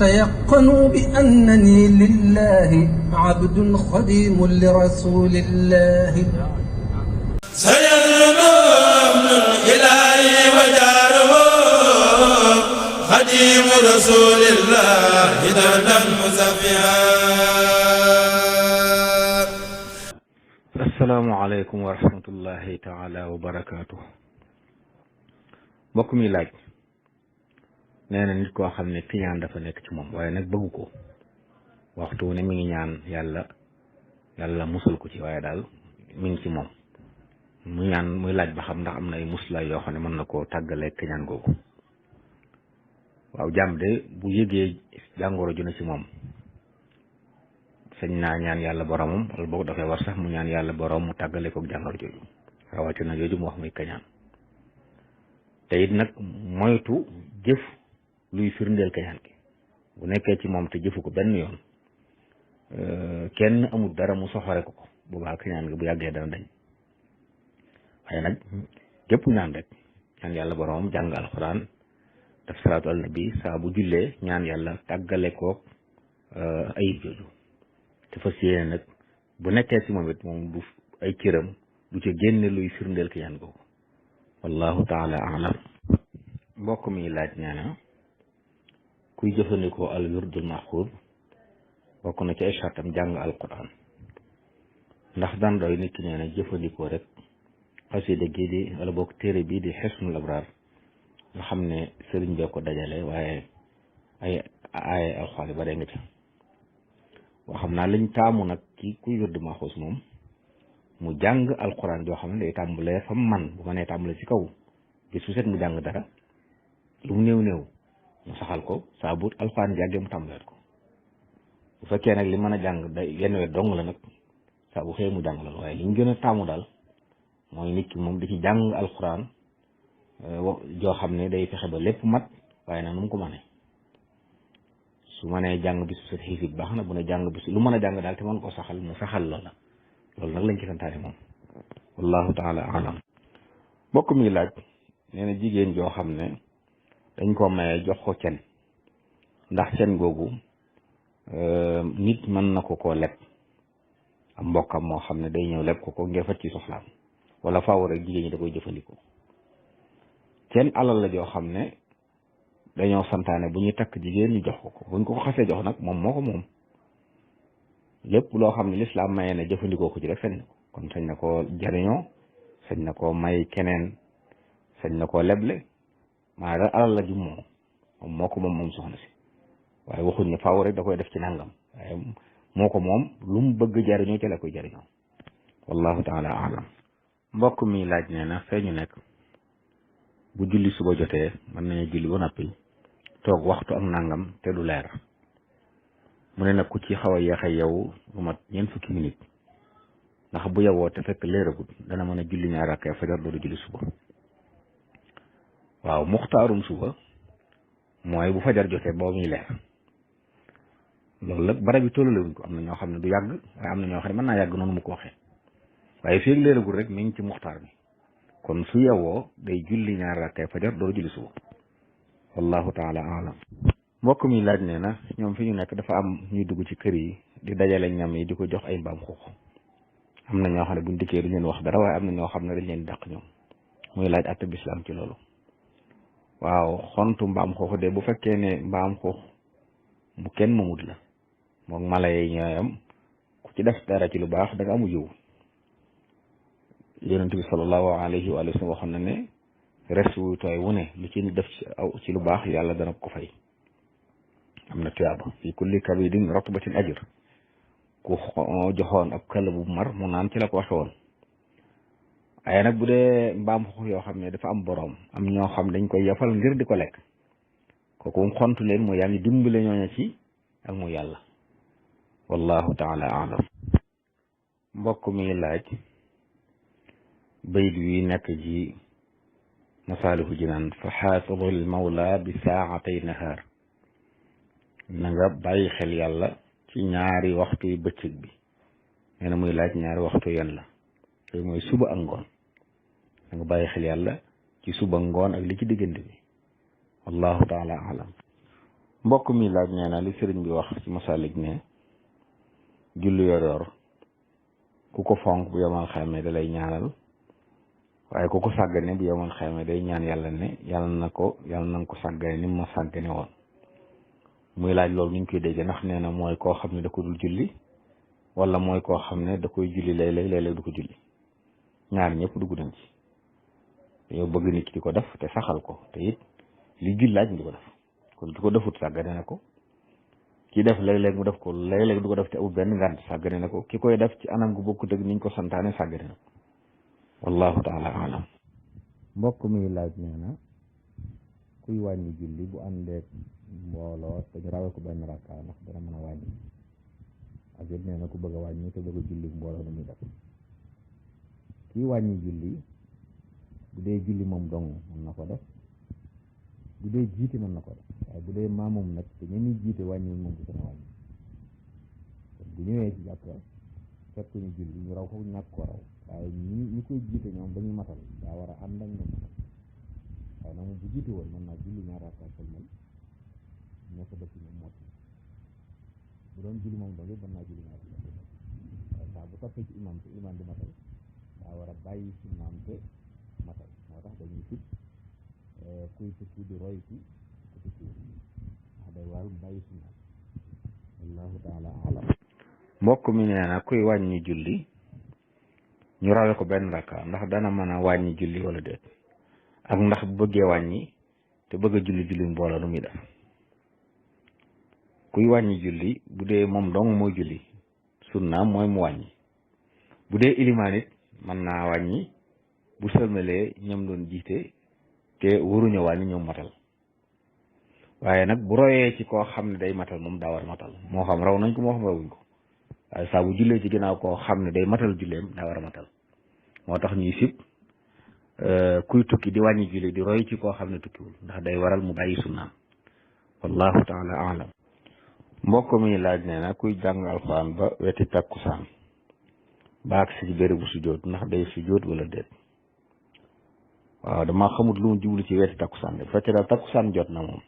تيقنوا بأنني لله عبد خديم لرسول الله سيرنون إلهي وجاره خديم رسول الله دردا مزفيا. السلام عليكم ورحمة الله تعالى وبركاته. mbokk mi laaj nee na nit koo xam ne kiñaan dafa nekk ci moom waaye nag bëggu ko waxtu ne mi ngi ñaan yàlla musal ko ci waaye daal mi ngi ci moom muy laaj ba xam ndax am na ay muslaay yoo xam ne mën na koo tàggalee kiñaan googu. waaw jàmm de bu yëgee jàngoro ju ne ci moom sañ naa ñaan yàlla boromam wala boog dafay war sax mu ñaan yàlla borom mu tàggale ko jàngoro jooju rawatina jooju mu wax muy kañaan. te it nag moytu jëf luy firndeel kañaan gi bu nekkee ci moom te jëfu ko benn yoon kenn amul dara mu soxore ko bu baax kañaan gi bu yàggee dana dañ. waaye nag gépp ñaan rek ñaan yàlla boromam jàng alxuraan def salaatu al nabi saa bu jullee ñaan yàlla tàggale koog ayib jooju te fas yéene nag bu nekkee ci moom it moom du ay cëram du ca génne luy firndeel ki ñaan googu wallahu taala alam. mbokk mi laaj nee na kuy jëfandikoo al wirdul maxuud bokk na ci ay sartam jàng alquran ndax dan doy nit ki nee na jëfandikoo rek xasida gii di wala bokk téere bii di xisnul abraar nga xam ne sëriñ bee ko dajale waaye ay alxaali ba day nga ca waa xam naa liñ taamu nag ci kuy wirdu maxuus moom mu jàng alxuraan joo xam ne day tàmbalee fa man bu ma nee tàmbalee ci kaw bi su set mu jàng dara lu mu néew mu saxal ko saa bu alxuraan jàggee mu tàmbalee ko bu fekkee nag li mën a jàng day yenn wet dong la nag saa bu xëyee mu jàng loolu waaye li ñu gën a taamu daal mooy nit ki moom di ci jàng alxuraan joo xam ne day fexe ba lépp mat waaye nag nu mu ko mënee su mënee jàng bisu set xiisib baax na bu ne jàng bisu lu mën a jàng daal te mën ko saxal mu saxal loola loolu nag lañ ci santaane moom wallahu taala alam. mbokk mi laaj nee na jigéen joo xam ne dañ ko maye jox ko cen ndax cen googu nit mën na koo leb am mbokkam moo xam ne day ñëw leb ko ngir faj ci soxlaam wala faaw rek jigéen ñi da koy jëfandikoo. cen alal la joo xam ne dañoo santaane bu ñuy takk jigéen ñu jox ko buñ ko xasee jox nag moom moo ko moom lépp loo xam ne lislaam maye na jëfandikoo ko ci rek sañ na ko kon sañ na koo jariñoo sañ na koo may keneen sañ na koo leble maa daal alal la ju moom moo ko moom soxna si waaye waxuñ ne faaw rek da koy def ci nangam waaye moo ko moom lu mu bëgg jariñoo ci la koy jariñoo wallahu taala alam. mbokk mi laaj nee na fee ñu nekk bu julli suba jotee mën nañu julli ba noppi toog waxtu ak nangam te du leer mu ne nag ku ci xaw a yéex a yow bu mat ñeent fukki minute ndax bu yowoo te fekk leeragut dana mën a julli ñaar rakkee fajar doodu julli suba. waaw muxtaarum suba mooy bu fajar jotee boo muy leer loolu nag barab yi tolluwuñ ko am na ñoo xam ne du yàgg waaye am na ñoo xam ne mën naa yàgg noonu mu ko waxee waaye feeg leeragut rek mi ngi ci muxtaar bi kon su yewoo day julli ñaar rakkay fajar doo julli suba wallahu taala alam. mbokk mi laaj nee na ñoom fi ñu nekk dafa am ñuy dugg ci kër yi di dajale ñam yi di ko jox ay mbaam xuux am na ñoo xam ne buñ dikkee du leen wax dara waaye am na ñoo xam ne dañ leen dàq ñoom muy laaj atte bislaam ci loolu. waaw xontu mbaam xuux de bu fekkee ne mbaam xuux bu kenn mamut la moom mala yi ñooyam ku ci def dara ci lu baax da nga amu yiw yonent bi sallallahu alayhi wa sallam waxoon na ne res wu tooy wu ne lu ci def ci lu baax yàlla dana ko fay am na tuyaaba fi kulli kabidin ratbatin ajr ku joxoon ab këll bu mar mu naan ci la ko waxe woon waaye nag bu dee mbaam xuux yoo xam ne dafa am boroom am ñoo xam dañ koy yafal ngir di ko lekk kooku mu xontu leen mooy yaa ngi dimbale ñooña ci ak mu yàlla wallahu taala alam. mbokk mi laaj bayt wi nekk ji masaalihu jinaan fa xaafidul mawla bi saatay nahaar na nga bàyyi xel yàlla ci ñaari waxtu yu bëccëg bi nee na muy laaj ñaari waxtu yan la yooyu mooy suba ak ngoon na nga bàyyi xel yàlla ci suba ngoon ak li ci diggante bi wallahu taala alam. mbokk mi laaj nee na li sëriñ bi wax ci Masalik ne julli yor ku ko fonk bu yomal xayma da lay ñaanal waaye ku ko sàggane bu yomal xayma day ñaan yàlla ne yàlla na nga ko sàggane ni ma sàggane woon. muy laaj loolu ñu ngi koy dégg ndax nee na mooy koo xam ne da ko dul julli wala mooy koo xam ne da koy julli léeg-léeg du ko julli ñaar ñëpp dugg nañ ci. dañoo bëgg nit ki di ko def te saxal ko te it li julli laaj mu di ko def kon ki ko defut sàggane na ko ki def léeg-léeg mu def ko léeg-léeg du ko def te amul benn ngànt sàggane na ko ki koy def ci anam gu bokkut ak niñ ko santaane sàggane na ko wallahu taala alam. mbokk mi laaj nee na kuy wàññi julli bu àndeek mbooloo te ñu rawee ko benn rakka ndax dana mën a wàññi ak it nee na ku bëgg a wàññi te bëgg a julli mbooloo nu muy def. kii wàññi julli bu dee julli moom dong mën na ko def bu dee jiite mën na ko def waaye bu dee maamum nag te ñi muy jiite wàññiwul moom du gën a wàññi kon bu ñëwee ci jàkka fekk ñu julli ñu raw ko ñàkk ko raw waaye ñi koy jiite ñoom dañuy matal daa war a ànd ak ñoom matal waaye nag moom bu jiite woon mën naa julli ñaar rakka sëlmal ñoo ko def ci moom mott bu doon julli moom dong mën naa julli ñaar rakka sëlmal waaye saa bu toppee ci imam te imam di matal daa war a bàyyi sunnaam te matal moo tax dañuy fit kuy tukki di roy ci ku tukki ndax day waral bàyyi sunnaam wallahu taala alam. mbokk mi nee na kuy wàññi julli ñu rawee ko benn rakka ndax dana mën a wàññi julli wala déet ak ndax bu bëggee wàññi te bëgg a julli mbooloo nu muy def. kuy wàññi julli bu dee moom dong mooy julli sunnaam mooy mu wàññi bu dee ilimaan it mën naa wàññi bu sëlmalee ñoom doon jiite te waruñu wàññi ñoom matal waaye nag bu royee ci koo xam ne day matal moom daa war matal moo xam raw nañ ko moo xam rawuñ ko waaye saa bu jullee ci ginnaaw koo xam ne day matal julleem daa war a matal moo tax ñuy sib kuy tukki di wàññi julli di roy ci koo xam ne tukkiwul ndax day waral mu bàyyi sunnaam wallahu taala alam. mbokk mi laaj nee na kuy jàng alxuraan ba weti takkusaan baag si bérébu sujjóot ndax day sujjóot wala déet. waaw dama xamut lu mu jublu ci weti takkusaan de bu fekkee daal takkusaan jot na moom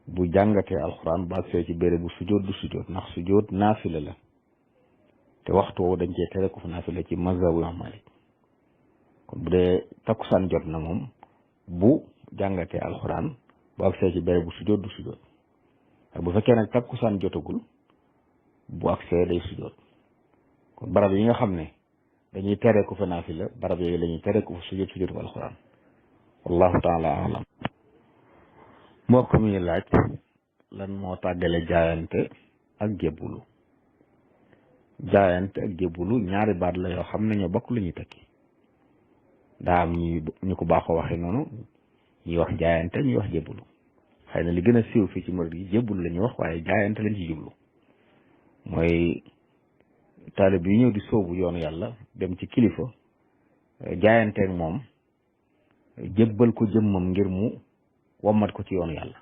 bu jàngatee alxuraan baag see ci bérébu sujjóot du sujjóot ndax sujjóot naafila la te waxtu woowu dañ cee tere ko fu naafila ci mazhabu Imaam Maalik kon bu dee takkusaan jot na moom bu jàngatee alxuraan baag see ci bérébu sujjóot du sujjóot ak bu fekkee nag takkusaan jotagul bu agsee day sujjóot kon barab yi nga xam ne dañuy tere ko fa naafila barab yooyu la ñuy tere ko fa sujjóot alxuraan wallahu taala alam. mbokk mi laaj lan moo tàggale jaayante ak jébbulu. jaayante ak jébbulu ñaari baat la yoo xam ne ñoo bokk lu ñuy tekki daa am ñu ko baaxoo waxee noonu ñuy wax jaayante ñuy wax jébbulu xëy na li gën a siiw fii ci murid yi jébbulu la ñuy wax waaye jaayante lañ ci jublu mooy taalib yi ñëw di sóobu yoonu yàlla dem ci kilifa jaayanteeg moom jébbal ko jëmmam ngir mu wommat ko ci yoonu yàlla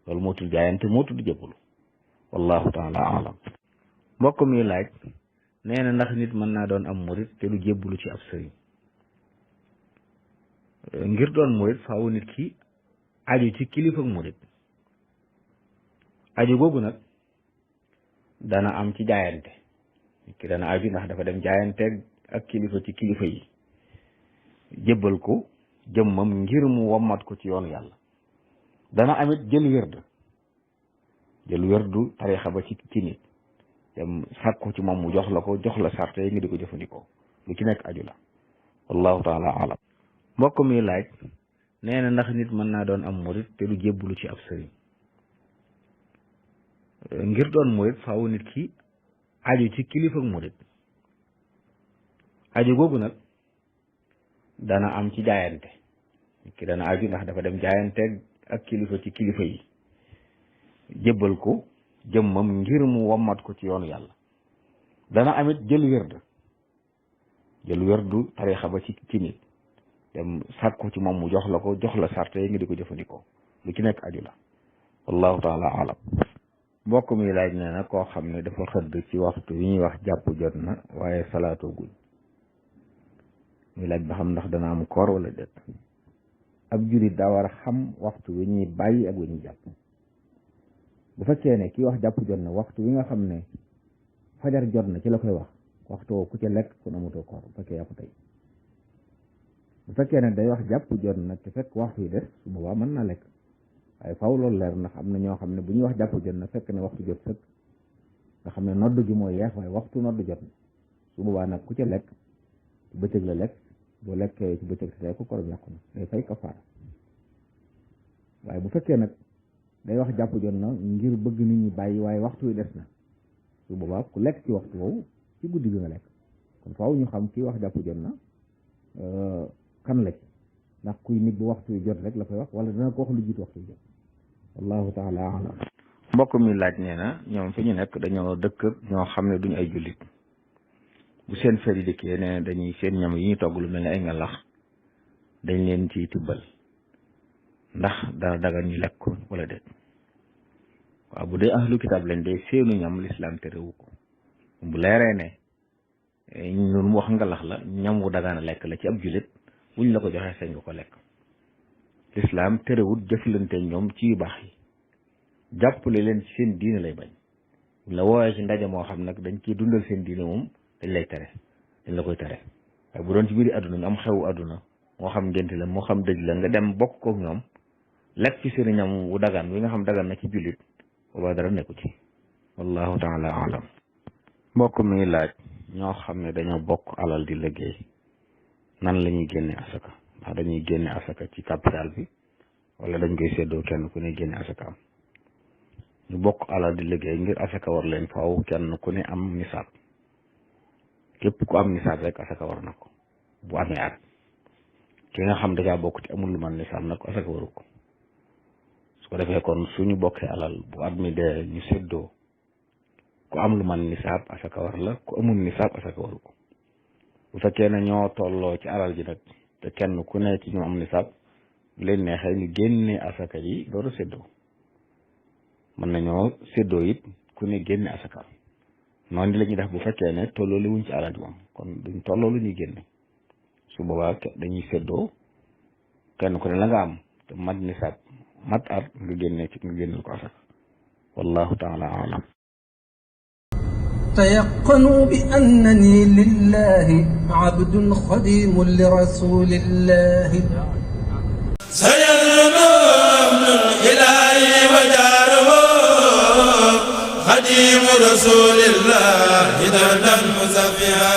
loolu moo tudd jaayante moo tudd jébbalu wallahu taala alam. mbokk mi laaj nee na ndax nit mën naa doon am murid te du jébbalu ci ab sëriñ. ngir doon murid faaw nit ki aju ci kilifa murid aju googu nag dana am ci jaayante nit ki dana aju ndax dafa dem jaayante ak kilifa ci kilifa yi jébbal ko jëmmam ngir mu wommat ko ci yoonu yàlla dana amit jël wérdu tarixa ba ci nit dem sàkku ci moom mu jox la sarte yi nga di ko jëfandikoo lu ci nekk aju la wallahu taala alam. mbokk mi laaj nee na ndax nit mën naa doon am murid te du jébbalu ci ab sëriñ. ngir doon murid faaw nit ki aju ci kilifa murid aju googu nag dana am ci jaayante nit ki dana aju ndax dafa dem jaayante ak kilifa ci kilifa yi jébbal ko jëmmam ngir mu wommat ko ci yoonu yàlla dana amit jël wérdu tarixa ba ci nit dem sàkku ci moom mu jox la sarte yi nga di ko jëfandikoo lu ci nekk aju la wallahu taala alam. mbokk mi laaj nee na koo xam ne dafa xëdd ci waxtu yi ñuy wax jàpp jot na waaye salaatoo guñ muy laaj ba xam ndax dana am koor wala déet. ab julit daa war a xam waxtu wi ñuy bàyyi ak wi ñuy jàpp bu fekkee ne kii wax jàpp jot na waxtu wi nga xam ne fajar jot na ci la koy wax waxtu woo ku ca lekk kon amatoo koor bu fekkee yaa ko tey bu fekkee ne day wax jàpp jot na te fekk waxtu yi des su boobaa mën naa lekk waaye faw loolu leer ndax am na ñoo xam ne bu ñuy wax jàpp jot na fekk ne waxtu jot sëkk nga xam ne nodd gi mooy yeex waaye waxtu nodd jot na su boobaa nag ku ca lekk ci bëccëg la lekk boo lekkee ci bëccëg si ko korom yàqu na day fay kafaara waaye bu fekkee nag day wax jàpp jot na ngir bëgg nit ñi bàyyi waaye waxtu wi des na su boobaa ku lekk ci waxtu woowu ci guddi bi nga lekk kon faaw ñu xam kii wax jàpp jot na kan la ci ndax kuy nit bu waxtu wi jot rek la koy wax wala dana ko wax lu jiitu waxtu wi jot wallahu taala alam. mbokk mi laaj nee na ñoom fi ñu nekk dañoo dëkk ñoo xam ne duñu ay jullit bu seen fer yi dikkee nee na dañuy seen ñam yi ñu togg lu mel ne ay ngalax dañ leen ciy tibbal ndax dana daga ñu lekk wala déet waaw bu dee ahlu kitaab lañ dee seenu ñam lislaam terewu ko bu leeree ne ñun mu wax ngalax la ñam wu dagaana lekk la ci ab jullit buñ la ko joxee sañ nga ko lekk lislaam terewut jëflante ñoom ci yu baax yi jàppale leen ci seen diine lay bañ buñ la woowee ci ndaje moo xam nag dañ ciy dundal seen diine moom dañ lay tere dañ la koy tere waaye bu doon ci biir àdduna nga am xewu àdduna moo xam ngénte la moo xam dëj la nga dem bokk kook ñoom lekk ci seen ñam wu dagan wi nga xam dagan na ci jullit boobaa dara nekku ci wallahu taala alam. mbokk mi ngi laaj ñoo xam ne dañoo bokk alal di liggéey nan la ñuy génne asaka ndax dañuy génne asaka ci capital bi wala dañ koy séddoo kenn ku ne génne asaka am ñu bokk alal di liggéey ngir asaka war leen faaw kenn ku ne am nisaab képp ku am nisaab rek asaka war na ko bu amee at ki nga xam dajaa bokk ci amul lu man nisaab nag asaka waru ko su ko defee kon suñu bokkee alal bu at mi dee ñu séddoo ku am lu man nisaab asaka war la ku amul nisaab asaka waru ko bu fekkee ne ñoo tolloo ci alal ji nag te kenn ku ne ci ñu am nisaab bu leen neexee ñu génne asaka yi loolu séddoo mën nañoo séddoo it ku ne génne asaka noonu la ñuy def bu fekkee ne tolloo li wuñ ci alal ji moom kon duñ tolloo lu ñuy génne su boobaa dañuy séddoo kenn ku ne la nga am te mat nisaab mat at nga génne ci nga génneel ko asaka wallahu taala alam. تيقنوا بأنني لله عبد خديم لرسول الله سيرنا ابن الإله وجاره خديم رسول الله دهلا مزفيا